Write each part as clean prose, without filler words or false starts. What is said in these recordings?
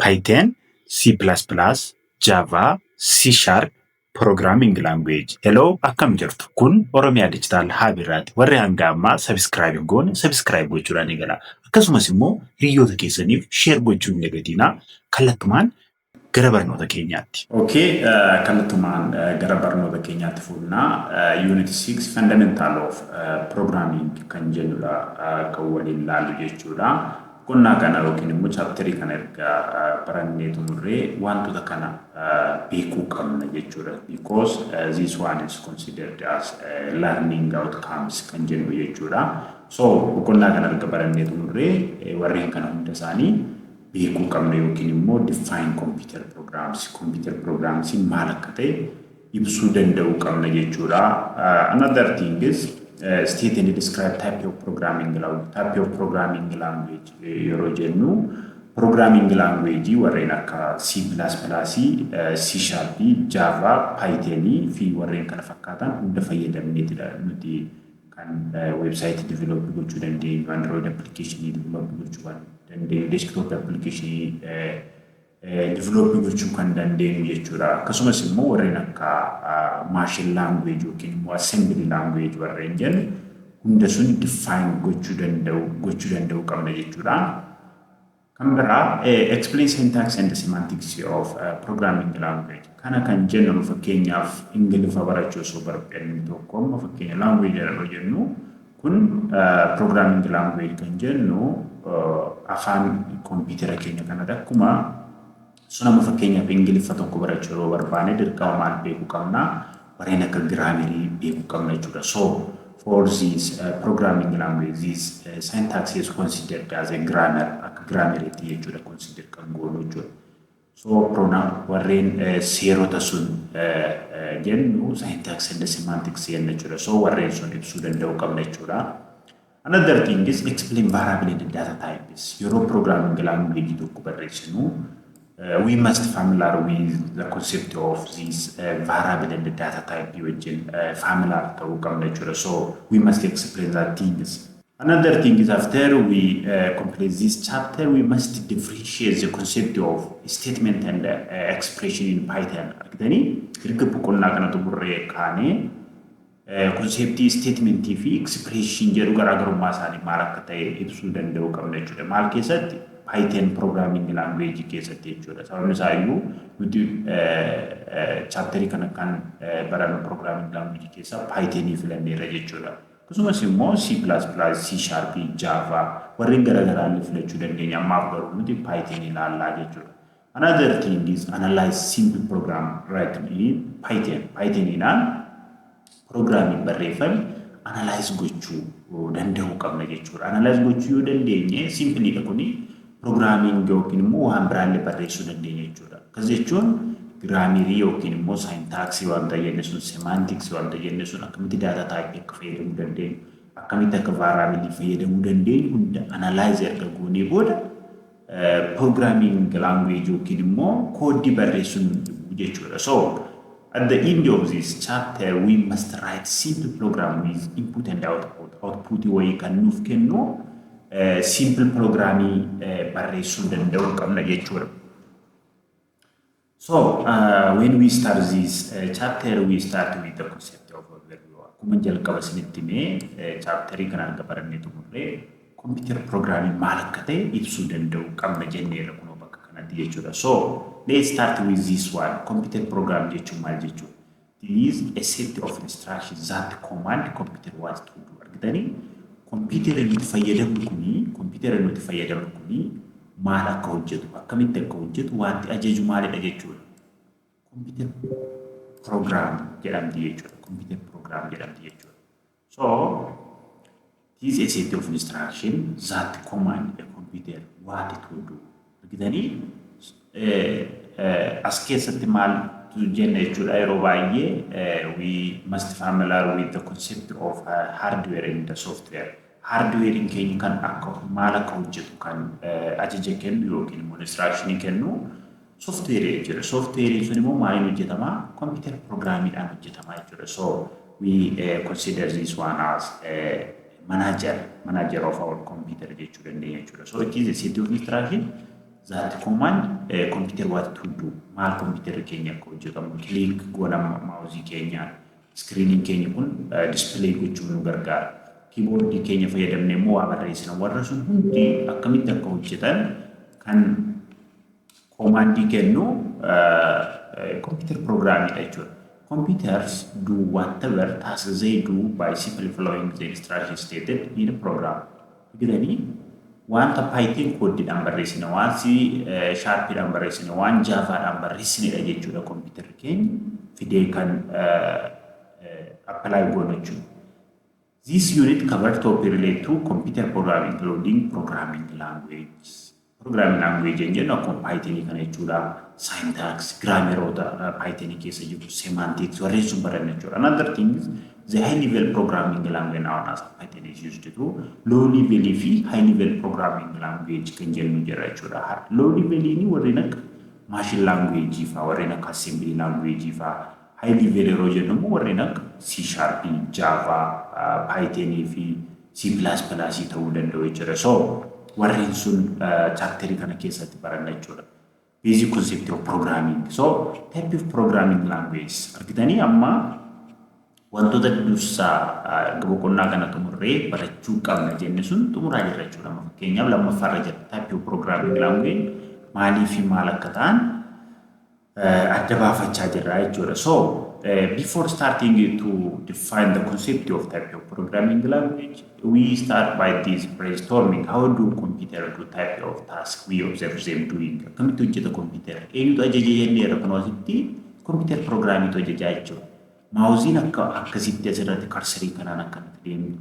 Python, C++, Java, C#, Programming Language. Hello, akkam jirtu? Kun Oromiyaa Digital Hub irraati. Warri hanga ammaa subscribe hin goone subscribe gochuudhaan eegala. Akkasumas immoo hiriyoota keessaniif share gochuu hin dagatinaa. Kallattumaan gara barnoota keenyaatti. Okay, kallattumaan gara barnoota keenyaatti fuudhnaa. Unit 6, Fundamental of Programming kan jennudha kan waliin laallu jechuudha. Boqonnaa kana yookiin immoo chapterii kana erga barannee xumurree wantoota kana beekuu qabna jechuudha. Because this one is considered as learning outcomes kan jennu jechuudha. So boqonnaa kana erga barannee xumurree warreen kana hunda isaanii beekuu qabna yookiin immoo define computer programs, computer programs maal akka ta'e ibsuu danda'uu qabna jechuudha. Another thing is state and describe type of programming language. Type of programming language yeroo jennu programming language warreen akka C++, C#, Java, Python fi warreen kana fakkaatan hunda fayyadamneetidha nuti kan website develop gochuu dandeenyu, Android application develop gochuu kan dandeenyu, desktop application develop gochuu kan dandeenyu jechuudha. Akkasumas immoo warreen akka machine language yookiin immoo assembly language warreen jennu hunda sun define gochuu danda'u qabna jechuudha. Kan biraa, explain syntax and semantics of programming language. Kana kan jennu fakkeenyaaf Ingiliffa barachuu osoo barbaanne tokko, amma fakkeenya language yeroo jennu kun programming language kan jennu afaan kompiitara keenya kanatti akkuma sun. Amma fakkeenyaaf Ingiliffa tokko barachuu yeroo barbaanne dirqama maal beekuu qabna? Warreen akka grammarii beekuu qabna jechuudha. So for this programming language, this syntax is considered as a grammar, akka grammariitti jechuudha consider kan goonu jechuudha. So pronoun warreen seerota sun jennu syntax and semantics jenna jechuudha. So warreen sun ibsuu danda'uu qabna jechuudha. Another thing is explain variable and data types. Yeroo programming language tokko barreessinu, we must familiar with the concept of this variable and data type wajjin familiar ta'uu qabna jechuudha. So we must explain that things. Another thing is, after we complete this chapter, we must differentiate the concept of statement and expression in Python. Argitanii, erga boqonnaa kana xumurree kaanee conceptii statementii fi expression jedhu garaagarummaa isaanii maal akka ta'e ibsuu danda'uu qabna jechuudha. Maal keessatti? Python programming language keessatti jechuudha. Sababni isaa iyyuu nuti chapterii kana kan barannu programming language keessaa Pythonii filanneerra jechuudha. Akkasumas immoo C++, C#, Java warreen garaagaraa illee filachuu dandeenya. Ammaaf garuu nuti Python ilaallaa jechuudha. Another thing is analyze simple program written in Python. Pythoniidhaan programming barreeffame analyze gochuu danda'uu qabna jechuudha. Analyze gochuu yoo dandeenye simpleiidha kuni, programming yookiin immoo waan biraallee barreessuu dandeenya jechuudha. Akkas jechuun grammarii yookiin immoo syntaxii wanta jenne sun, semanticsii wanta jenne sun, akkamitti data typeii akka fayyadamuu dandeenyu, akkamitti akka variableii fayyadamuu dandeenyu hunda analyze erga goonee booda programming language yookiin immoo codeii barreessuu nu dhibu jechuudha. So at the end of this chapter, we must write simple program with input and output. Output wayii kan nuuf kennu simple programmii barreessuu danda'uu qabna jechuudha. So when we start this chapter, we start with the concept of overview. Akkuma jalqaba isinitti himee, chapterii kana erga barannee xumurree computer programming maal akka ta'e ibsuu danda'uu qabna jenneerra kunoo bakka kanatti jechuudha. So let's start with this one. Computer program jechuun maal jechuudha? It is a set of instructions that command computer what to do. Argitanii, kompiitara nuti fayyadamnu kuni maal akka hojjetu, akkamitti akka hojjetu wanti ajaju maalidha jechuudha? Computer program jedhamti jechuudha. Computer program jedhamti jechuudha. So this is a set of instruction that command a computer what to do. Argitanii, as keessatti maaltu jenna jechuudha? Yeroo baay'ee we must familiar with the concept of hardware and the software. Hardwarein keenya kan akka maal akka hojjetu kan ajaja kennu yookiin immoo instructionii kennu software jechuudha. Software sun immoo maaliin hojjetama? Computer programmiidhaan hojjetama jechuudha. So we consider this one as a manager of our computer jechuu dandeenya jechuudha. So it is a set of instruction That command computer what to do, maal kompiitarri keenya akka hojjetamu, click goona mouseii keenyaan screeniin keenya kun display gochuuf nu gargaara. Keyboardii keenya fayyadamnee immoo waa barreessina. Warra sun hundi akkamitti akka hojjetan kan commandii kennu computer programmiidha jechuudha. Computers do whatever tasks they do by simply following the instructions stated in the program. Argitanii, wanta Python codeiidhaan barreessine, waan C sharpiidhaan barreessine, waan Javaadhaan barreessinedha jechuudha kompiitarri keenya fidee kan apply goonu jechuudha. This unit cover topic related to computer programming, including programming language. Programming language jennu akkuma Python kana jechuudha. Syntax, grammaroota Python keessa jiru, semantics warreen sun baranna jechuudha. Another thing is the high level programming language known as Python is used to low level fi high level programming language kan jennu jira jechuudha. Low level ni warreen akka machine language faa, warreen akka assembly language faa. High level yeroo jennu immoo warreen akka C#, Java, Python fi C++ ta'uu danda'u jechuudha. So warreen sun chapterii kana keessatti baranna jechuudha. Basic concept of programming. So type of programming language argitanii, amma wantoota dursaa boqonnaa kana xumurree barachuu qabna jenne sun xumuraa jirra jechuudha. Amma fakkeenyaaf lammaffaarra jira. Type of programming language maalii fi maal akka ta'an adda baafachaa jirra jechuudha. So before starting to define the concept of type of programming language, we start by this brainstorming. How do computer do type of task we observe them doing? Akkamitti hojjeta computer? Eenyutu ajaja jenneerra? Kun asitti computer programmiitu ajajaa jechuudha. Mouseiin akka akkasitti asirratti cursorii kanaan akkanatti deemtu.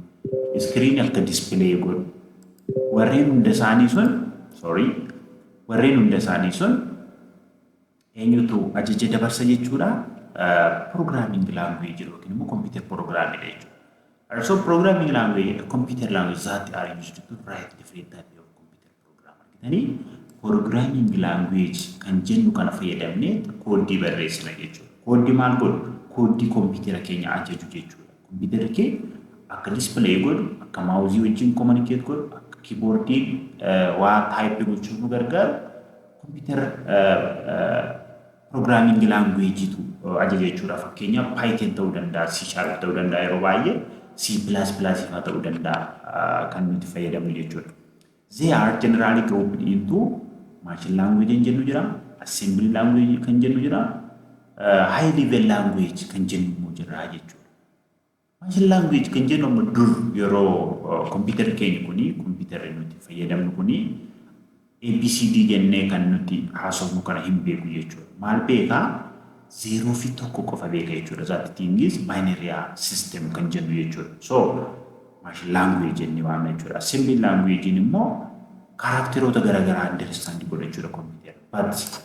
Screenii akka display godhu. Warreen hunda isaanii sun, sorry, warreen hunda isaanii sun eenyutu ajaja dabarsa jechuudha? Programming language yookiin immoo computer programming jechuudha. Also, programming language, a computer language that are used to write different type of computer program. Argitanii, programming language kan jennu kana fayyadamnee codeii barreessina jechuudha. Codeii maal godhu? Codeii kompiitara keenya ajaju jechuudha. Kompiitarri kee akka display godhu, akka mouseii wajjin communicate godhu, akka keyboardiin waa typeii gochuuf nu gargaaru computer programming languageiitu ajaja jechuudha. Fakkeenyaaf Python ta'uu danda'a, C# ta'uu danda'a, yeroo baay'ee C++ fa'aa ta'uu danda'a kan nuti fayyadamnu jechuudha. They are generally grouped into machine language kan jennu jira, assembly language kan jennu jira, high level language kan jennu immoo jira jechuudha. Machine language kan jennu amma dur yeroo kompiitarri keenya kuni, kompiitarri nuti fayyadamnu kuni, ABCD jennee kan nuti haasofnu kana hin beeku jechuudha. Maal beekaa? Zeeroo fi tokko qofa beeka jechuudha. That thing is binary system kan jennu jechuudha. So machine language jennee waamna jechuudha. Assembly language immoo characteroota garaagaraa understand godha jechuudha kompiitara. But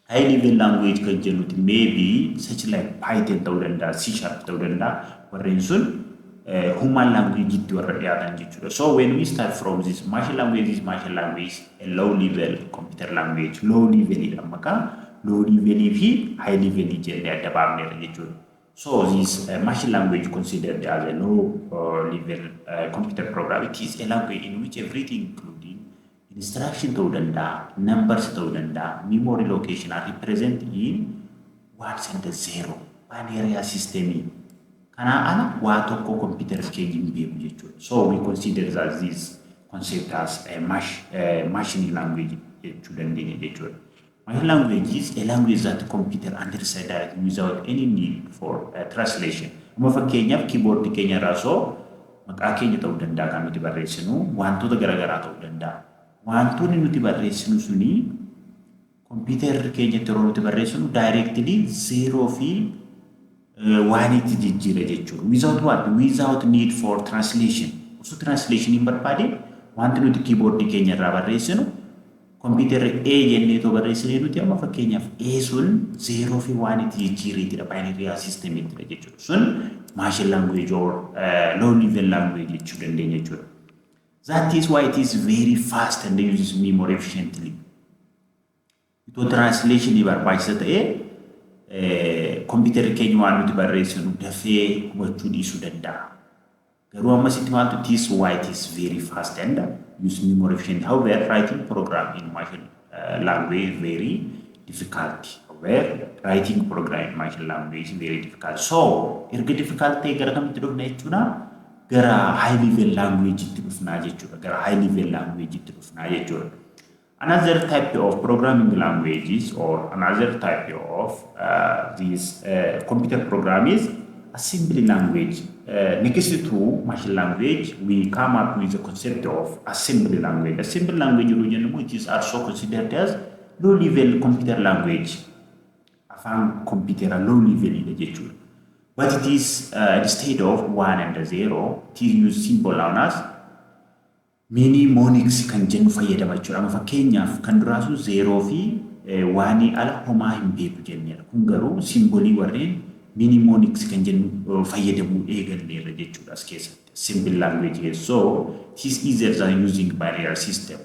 high level language kan jennuti maybe such like Python ta'uu danda'a, C# ta'uu danda'a. Warreen sun human language itti warra dhiyaatan jechuudha. So when we start from this machine language is machine language, a low level computer language, low level dha maqaa, low level fi high level jennee adda baafneerra jechuudha. So this machine language considered as a low level computer program. It is a language in which everything, including instruction ta'uu danda'a, numbers ta'uu danda'a, memory location, are represent in ones and zero, binary system. Kanaa ala waa tokko kompiitara keenya hin beeku jechuudha. So we consider that this concept as a machine language jechuu dandeenya jechuudha. Machine language is a language that computer understand directly without any need for translation. Amma fakkeenyaaf keyboard keenya irraa soo maqaa keenya ta'uu danda'a kan nuti barreessinu, wantoota garaagaraa ta'uu danda'a. Wantoonni nuti barreessinu suni kompiitarri keenyatti yeroo nuti barreessinu directly zero fi oneitti jijjiira jechuudha. Without what? Without need for translation. Osoo translation hin barbaadin wanti nuti keyboardii keenya irraa barreessinu, kompiitarri A jennee otoo barreessinee nuti amma fakkeenyaaf A sun zero fi oneitti jijjiireetidha, binary systemiittidha jechuudha. Sun machine language or low level language jechuu dandeenya jechuudha. That is why it is very fast and uses memory efficiently. Itoo translation barbaachisa ta'ee kompiitarri keenya waan nuti barreessinu dafee hubachuu dhiisuu danda'a. Garuu ammasitti maaltu, it is why it is very fast and use memory efficient. However, writing program in machine Language very difficult. Where writing program machine language is very difficult. So erga difficult ta'e gara kamitti dhufna jechuudha? Gara high level language itti dhufnaa jechuudha. Gara high level language itti dhufnaa jechuudha. Another type of programming languages or another type of this computer program is assembly language. Next to machine language, we come up with the concept of assembly language. Assembly language yeroo jennu, it is also considered as low level computer language. Afaan computer low level jechuudha. But it is instead of one and zero, it is used symbol known as mnemonics kan jennu fayyadama jechuudha. Amma fakkeenyaaf kan duraa sun zero fi one ala homaa hin beeku jenneera. Kun garuu symbolii warreen mnemonics kan jennu fayyadamuu eegalleerra jechuudha as keessatti. Simple language keessa. So it is easier than using binary system.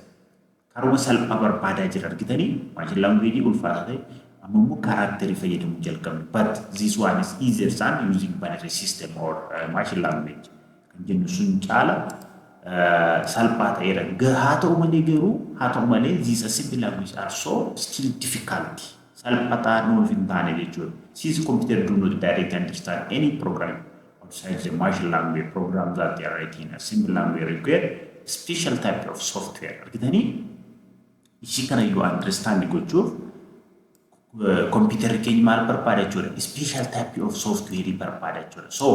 Karuma salphaa barbaadaa jira argitanii, machine language ulfaataa ta'e, amma immoo characterii fayyadamuu jalqabne. But this one is easier than using binary system or machine language kan jennu sun caala salphaa ta'eera. Haa ta'u malee these assembly language are so still difficult. Salphataa nuuf hin taane jechuudha. Since computer do not directly understand any program outside the machine language, program that they are writing assembly language require special type of software. Argitanii, ishii kana yoo understand gochuuf kompiitarri keenya maal barbaada jechuudha? Special type of software barbaada jechuudha. So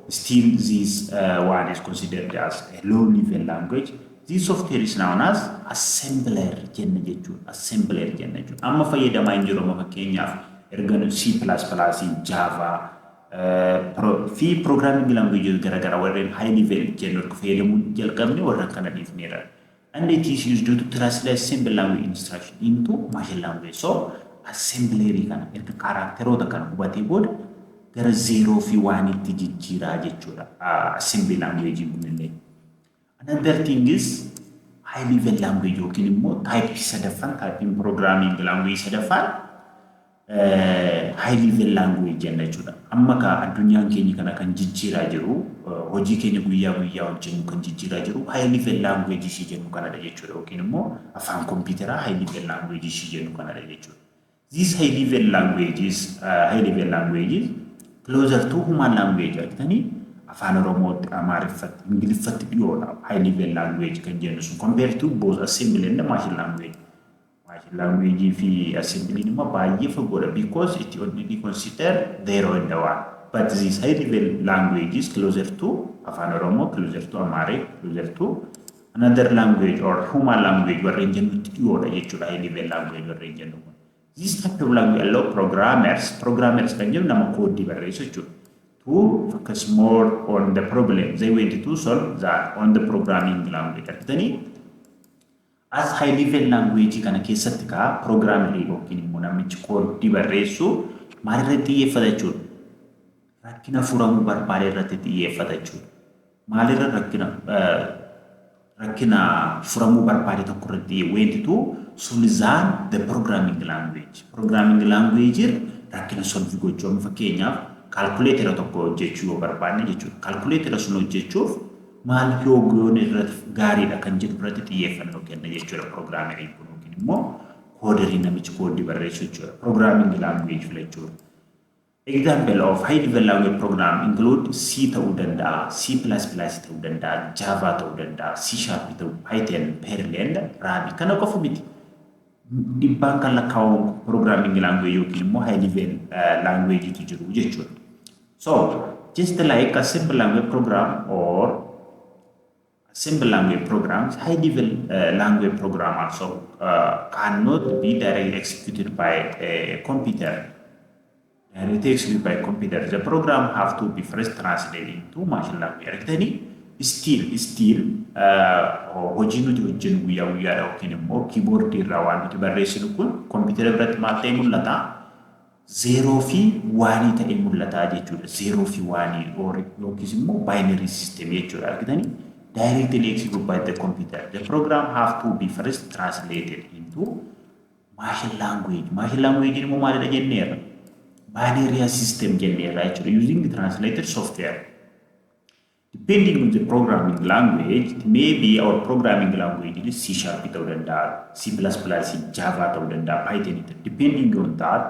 still this one is considered as a low level language. This software is known as assembler jenna jechuudha. Assembler jenna jechuudha. Amma fayyadamaa hin jiru. Amma fakkeenyaaf erga C++, Java fi programming language garaagaraa warreen high level jennu erga fayyadamuu jalqabne, warra kana dhiifneera. And it is used to translate simple language instruction into machine language. So assemblerii kana erga characteroota kana hubatee booda gara zero fi oneitti jijjiiraa jechuudha. Assembly language kunillee. Another thing is high level language yookiin immoo type sadaffaan, typeiin programming language sadaffaan high level language jenna jechuudha. Amma ka addunyaan keenya kana kan jijjiiraa jiru, hojii keenya guyyaa guyyaa hojjennu kan jijjiiraa jiru high level language ishii jennu kanadha jechuudha. Yookiin immoo afaan kompiitaraa high level language ishii jennu kanadha jechuudha. These high level languages closer to human language. Argitanii, afaan Oromootti, Amaariffatti, Ingiliffatti dhiyoodha high level language kan jennu sun compared to both assembly and machine language. Machine language fi assembly immoo baay'ee fagoodha because it only consider zero and one. But this high level language is closer to afaan Oromoo, closer to Amharic, closer to another language or human language warreen jennutti dhiyoodha jechuudha high level language warreen jennu kun. This type of language allow programmers, programmers kan jennu nama koodii barreessu jechuudha, to focus more on the problem they want to solve than on the programming language. Argitanii, as high level language kana keessatti kaa programmerii yookiin immoo namichi koodii barreessu maalirratti xiyyeeffata jechuudha? Rakkina furamuu barbaade irratti xiyyeeffata jechuudha. Maalirra rakkina furamuu barbaade tokko irratti want to solve than the programming language. Programming language rakkina solve gochuu, amma fakkeenyaaf calculatora tokko hojjechuu yoo barbaanne jechuudha. Calculatora sun hojjechuuf maal yoo goone irratti gaariidha kan jedhu irratti xiyyeeffannoo kenna jechuudha programmeriin kun yookiin immoo coderii, namichi koodii barreessu jechuudha. Programming language filachuudha. Example of high level language program include C ta'uu danda'a, C++ ta'uu danda'a, Java ta'uu danda'a, C# ta'uu, Python, Perl and Ruby. Kana qofa miti. Dhibbaan kan lakkaa'amu programming language yookiin immoo high level language tu jiru jechuudha. So, just like a simple language program or simple language programs, high level language program also cannot be directly executed by a computer. Directly executed by computer. The program have to be first translated into machine language. Argitanii, still hojii nuti hojjennu guyyaa guyyaadha yookiin immoo keyboardii irraa waan nuti barreessinu kun kompiitara biratti maal ta'ee mul'ata? Zero fi one ta'ee mul'ata jechuudha. Zero fi one yookiis immoo binary system jechuudha. Argitanii, directly executed by the computer. The program have to be first translated into machine language. Machine language immoo maalidha jenneerra? Binary system jenneerra jechuudha. Using translated software. Depending on the programming language, it may be our programming language is C# ta'uu danda'a, C++, Java ta'uu danda'a, Python. Depending on that,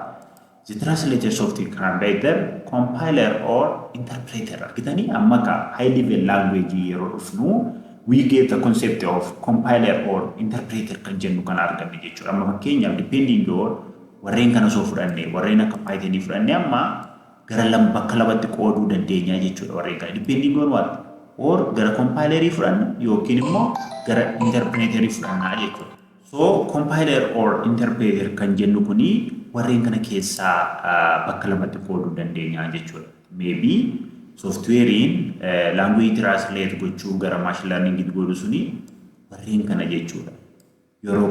the translator software can be either compiler or interpreter. Argitanii, amma ka high level language yeroo dhufnu, we get the concept of compiler or interpreter kan jennu kan arganne jechuudha. Amma fakkeenyaaf, depending on warreen kana osoo fudhanne, warreen akka Python fudhanne, amma gara lama bakka lamatti qooduu dandeenya jechuudha warreen kana. Depending on what? Or gara compilerii fudhanna yookiin immoo gara interpreterii fudhannaa jechuudha. So compiler or interpreter kan jennu kuni warreen kana keessaa bakka lamatti qooduu dandeenya jechuudha. Maybe softwarein language translate gochuu gara machine learning godhu suni warreen kana jechuudha. Yeroo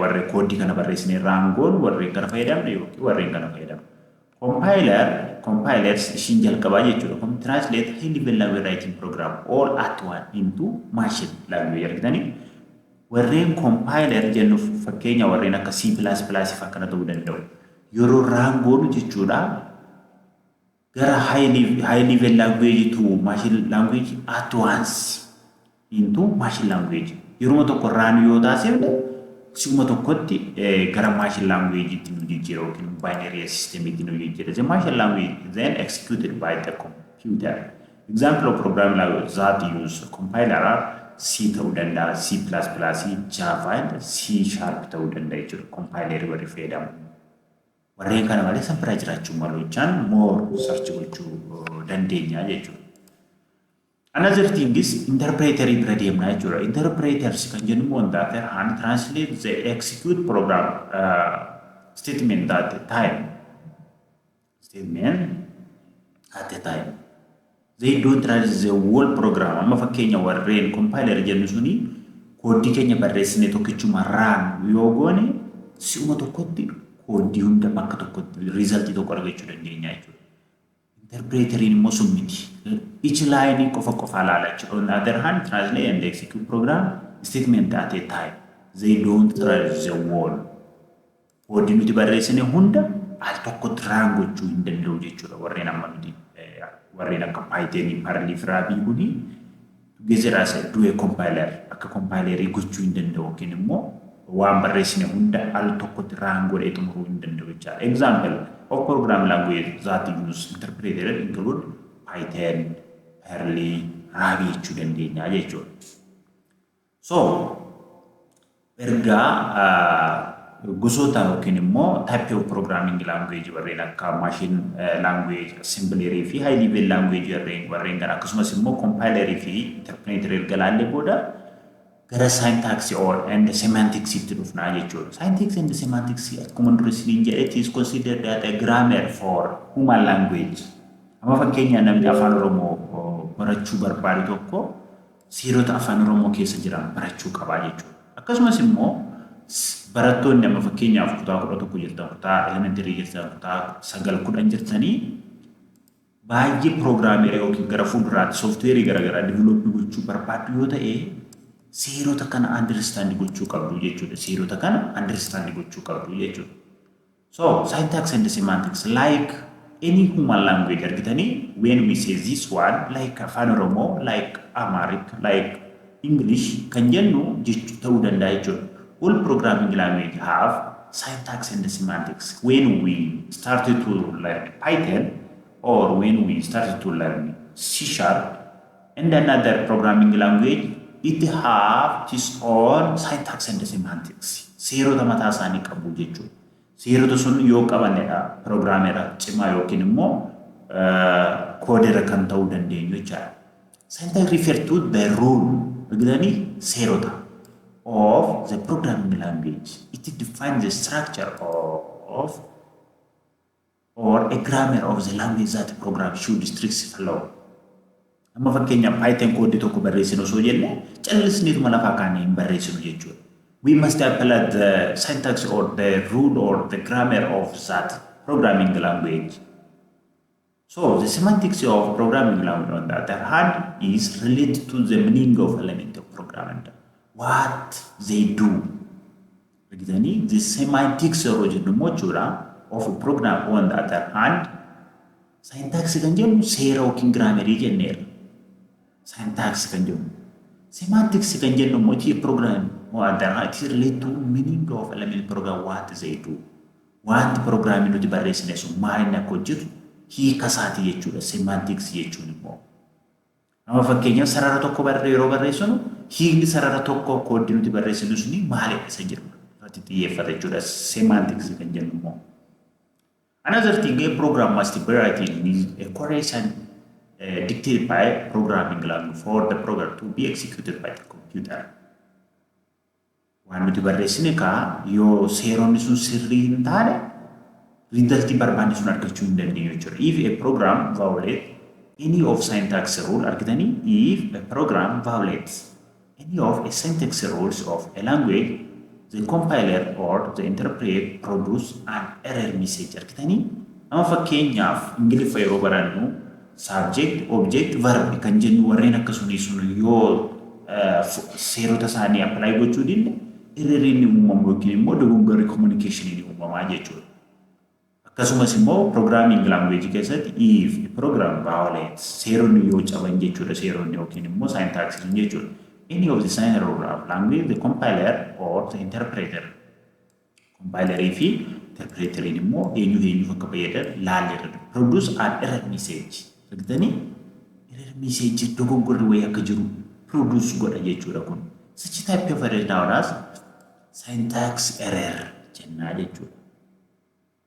warreen kooddii kana barreessine run goonu, warreen kana fayyadamne yookiin warreen kana fayyadamne. Compilers ishiin jalqabaa jechuudha. Translate high level language writing program all at one into machine language. Argitanii, warreen compiler jennu fakkeenya warreen akka C++ fa akkana ta'uu danda'u. Yeroo run goonu jechuudha, gara high level language to machine language at once into machine language. Yeruma tokko run yoo taasifne, si'uma tokkotti gara machine language itti nu jijjiira yookiin binary system itti nu jijjiira. The machine language is then executed by the computer. Example of programming language that use compiler are C ta'uu danda'a, C++, Java and C# ta'uu danda'a jechuudha. Compiler warri fayyadamu. Warreen kana malee san bira jiraachuu malu jechaan more search gochuu dandeenya jechuudha. Another thing is interpreter bira deemna jechuudha. Interpreters kan jennu immoo, on the other hand, translate the execute program statement at a time. Statement at a time. They don't translate the whole program. Amma fakkeenya warreen compiler jennu suni kooddii keenya barreessine tokkichuma run yoo goone, si'uma tokkotti kooddii hunda bakka tokkotti resultii tokko argachuu dandeenya jechuudha. Interpreteriin immoo sun miti. Each line qofa qofa ilaala jechuudha. On the other hand, translate and execute program statement at a time. They don't translate the whole. Kooddii nuti barreessine hunda al tokkotti run gochuu hin danda'u jechuudha. Warreen amma nuti warreen akka Python, Perl fi Ruby kuni together as a do a compiler akka compilerii gochuu hin danda'u yookiin immoo waan barreessine hunda al tokkotti run godhee xumuruu hin danda'u jechaadha. Example of program language that use interpreter include Python, Perl, Ruby jechuu dandeenya jechuudha. So ergaa gosoota yookiin immoo type of programming language warreen akka machine language, assembler fi high level language warreen kana, akkasumas immoo compiler fi interpreter erga laallee booda, gara syntax or and semantics itti dhufnaa jechuudha. Syntax and semantics, akkuma dura isiniin jedhe, it is considered as a grammar for human language. Amma fakkeenya namni Afaan Oromoo barachuu barbaadu tokko seerota Afaan Oromoo keessa jiran barachuu qabaa jechuudha. Akkasumas immoo barattoonni amma fakkeenyaaf kutaa 11 jirtan, kutaa elementary jirtan, kutaa 9, 10 jirtanii, baay'ee programmerii yookiin gara fuulduraatti softwareii garaagaraa developii gochuu barbaaddu yoo ta'e, seerota kana understand gochuu qabdu jechuudha. Seerota kana understand gochuu qabdu jechuudha. So syntax and semantics, like any human language, argitanii, when we say this one, like Afaan Oromoo, like Amharic, like English kan jennu jechuu ta'uu danda'a jechuudha. All programming language have syntax and semantics. When we started to learn Python or when we started to learn C# and another programming language, it have its own syntax and semantics. Seerota mataa isaanii qabu jechuudha. Seerota sun yoo qabannedha programmera cimaa yookiin immoo coder kan ta'uu dandeenyu jechaadha. Syntax refer to the rule, argitanii, seerota of the programming language. It defines the structure of or a grammar of the language that program should strictly follow. Amma fakkeenyaaf Python koodii tokko barreessinu osoo jenne, callisneetuma lafaa kaanee hin barreessinu jechuudha. We must apply the syntax or the rule or the grammar of that programming language. So the semantics of programming language, on the other hand, is related to the meaning of element of program and what they do. Argitanii, the semantics yeroo jennu immoo jechuudha of a program, on the other hand, syntax kan jennu seera yookiin grammarii jenneera. Syntax kan jennu. Semantics kan jennu immoo it is program or other it is related to meaning of element program, what they do. Wanti programii nuti barreessine sun maal inni akka hojjetu hiika isaati jechuudha. Semantics jechuun immoo. Amma fakkeenyaaf sarara tokko barree yeroo barreessinu, hiikni sarara tokko kooddii nuti barreessinu suni maalidha isa jedhu irratti xiyyeeffata jechuudha. Semantics kan jennu immoo. Another thing, a program must be written with a correction dictated by programming language for the program to be executed by the computer. Waan nuti barreessine kaa yoo seeronni sun sirrii hin taane, resultii barbaanne sun argachuu hin dandeenyu jechuudha. If a program violate any of syntax rule, argitanii, if a program violates any of a syntax rules of a language, the compiler or the interpreter produce an error message. Argitanii, amma fakkeenyaaf Ingiliffa yeroo barannu subject, object, verb kan jennu warreen akkasumii sun yoo seerota isaanii apply gochuu dinne, error inni uumamu yookiin immoo dogongorri communication ni uumamaa jechuudha. Akkasumas immoo programming language keessatti if a program violates, seeronni yoo caban jechuudha, seeronni yookiin immoo syntax jechuudha. Any of the sign rule of language, the compiler or the interpreter. Compilerii fi interpreteriin immoo eenyu eenyuuf akka fayyadan laalleerra. Produce an error message. Argitanii, error message dogongorri wayii akka jiru produce godha jechuudha kun. Such type of error known as syntax error jennaa jechuudha.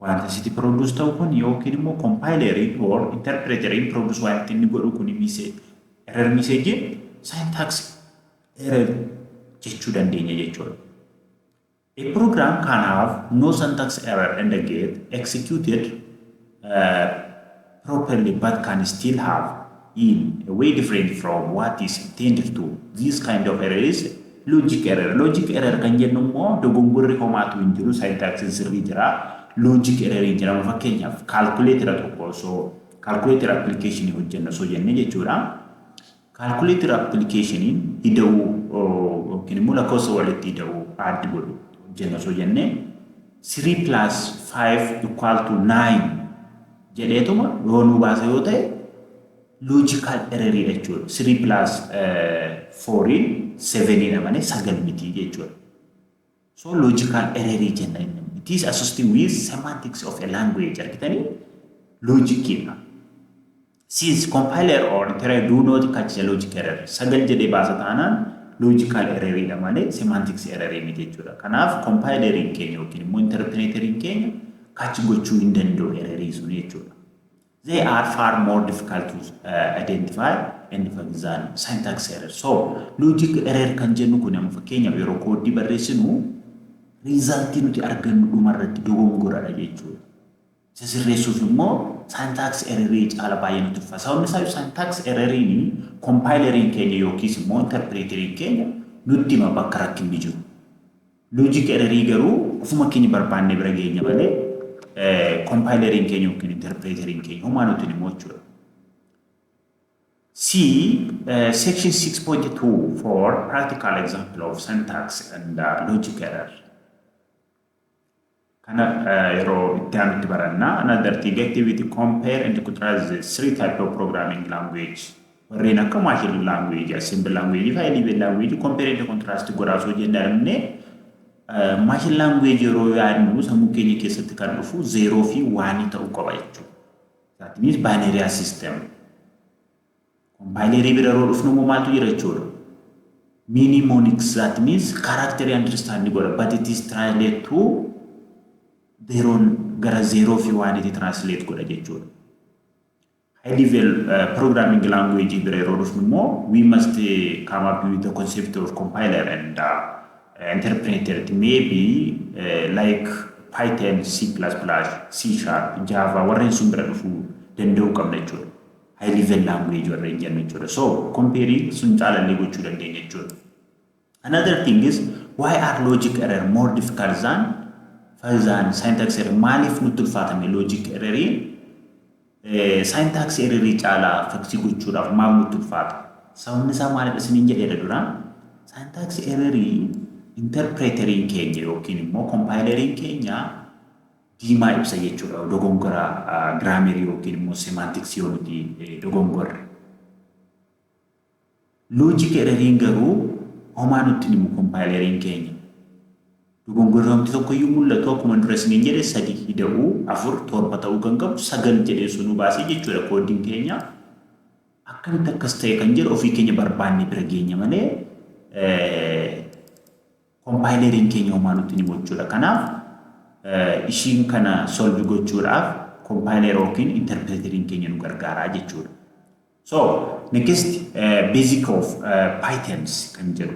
Wanta asitti produce ta'u kun yookiin immoo compileriin or interpreteriin produce wanti inni godhu kun error message syntax error jechuu dandeenya jechuudha. A program can have no syntax error and get executed properly, but can still have in a way different from what is intended to. This kind of error is logic error. Logic error kan jennu immoo dogongorri homaatu hin jiru, syntax sirrii jira. Logic error hin jedhamu. Fakkeenyaaf calculator tokko osoo calculator application hojjenna osoo jennee jechuudha. Calculator applicationiin ida'uu yookiin immoo lakkoofsa walitti ida'uu add godhu hojjenna osoo jennee, 3 plus 5 equal to 9 jedheetuma yoo nu baasa yoo ta'e, logical error jechuudha. 3 plus 4 7 dha malee sagal miti jechuudha. So logical error jenna inni. It is associated with semantics of a language, argitanii, logiciidha. Since compiler or interpreter do not catch the logic error. Sagal jedhee baasa taanaan logical error dha malee semantics error miti jechuudha. Kanaaf compileriin keenya yookiin immoo interpreteriin keenya catch gochuu hin danda'u errorii sun jechuudha. They are far more difficult to identify and than syntax error. So logic error kan jennu kun amma fakkeenyaaf yeroo kooddii barreessinu resultii nuti argannu dhumarratti dogongoradha jechuudha. Isa sirreessuuf immoo syntax errorii caala baay'ee nuti ulfa. Sababni isaa syntax erroriin compileriin keenya yookiis immoo interpreteriin keenya nutti hima bakka rakkinni jiru. Logic errorii garuu ofuma keenya barbaannee bira geenya malee compileriin keenya yookiin interpreteriin keenya homaa nuti himu jechuudha. See section 6.2 for practical example of syntax and logic error. Kana yeroo itti aanutti barannaa. Another thing, activity: compare and contrast the three type of programming language. Warreen akka machine language, assembly language, fi high level language compare and contrast godhaa osoo jennee, machine language yeroo yaadnu sammuu keenya keessatti kan dhufu zero fi one ta'uu qaba jechuudha. That means binary system. Compilerii bira yeroo dhufnu immoo maaltu jira jechuudha? Mnemonics, that means character understand godha, but it is translate to zeroon gara zero fi oneitti translate godha jechuudha. High level programming language bira yeroo dhufnu immoo we must come up with the concept of compiler and interpreter. It may be like Python, C++, C#, Java warreen sun bira dhufuu danda'uu qabna jechuudha. High level language warreen jennu jechuudha. So comparing sun caalallee gochuu dandeenya jechuudha. Another thing is, why are logic error more difficult than syntax error? Maaliif nutti ulfaatame logic erroriin syntax errorii caalaa fix gochuudhaaf maaf nutti ulfaata? Sababni isaa maalidha isiniin jedheera duraan. Syntax errorii interpreteriin keenya yookiin immoo compileriin keenya diimaa ibsa jechuudha. Dogongora grammarii yookiin immoo semanticsii yoo nuti dogongorre. Logic erroriin garuu homaa nutti himu compileriin keenya. Dogongorri tokkoyyuu mul'atu. Akkuma dura isiniin jedhe, sadii ida'uu afur torba ta'uu kan qabu sagal jedhee sunuu baasee jechuudha koodiin keenya. Akkamitti akkas ta'e kan jedhu ofii keenya barbaanne bira geenya malee compileriin keenya homaa nutti himu jechuudha. Kanaaf ishiin kana solve gochuudhaaf compiler yookiin interpreteriin keenya nu gargaaraa jechuudha. So next, basic of Pythons kan jedhu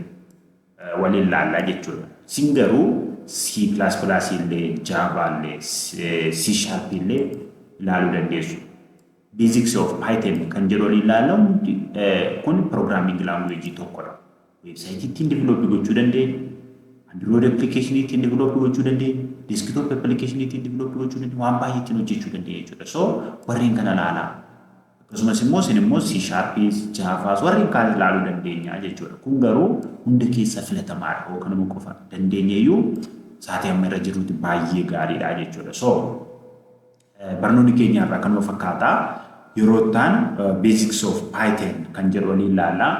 waliin laallaa jechuudha. Isin garuu C++ illee, Java illee, C# illee ilaaluu dandeessu. Basics of Python kan jedhu waliin ilaallamu kun programming language tokkodha. Website ittiin develop gochuu dandeenya. Android application ittiin develop gochuu dandeenya. Desktop application ittiin develop gochuu dandeenya. Waan baay'ee ittiin hojjechuu dandeenya jechuudha. So warreen kana ilaalaa. Akkasumas immoo isin immoo C#, Javaas warreen kaan ilaaluu dandeenya jechuudha. Kun garuu hunda keessa filatamaadha. Yookaan immoo qofa dandeenyeyyuu sa'aatii amma irra jirrutti baay'ee gaariidha jechuudha. So barnoonni keenya irraa kanuma fakkaata. Yeroo ta'an basics of Python kan jedhu waliin ilaallaa.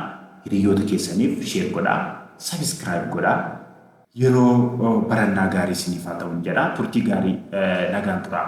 Hiriyoota keessaniif share godhaa, subscribe godhaa. Yeroo barannaa gaarii isiniif haa ta'u jedha. Turtii gaarii, nagaan turaa.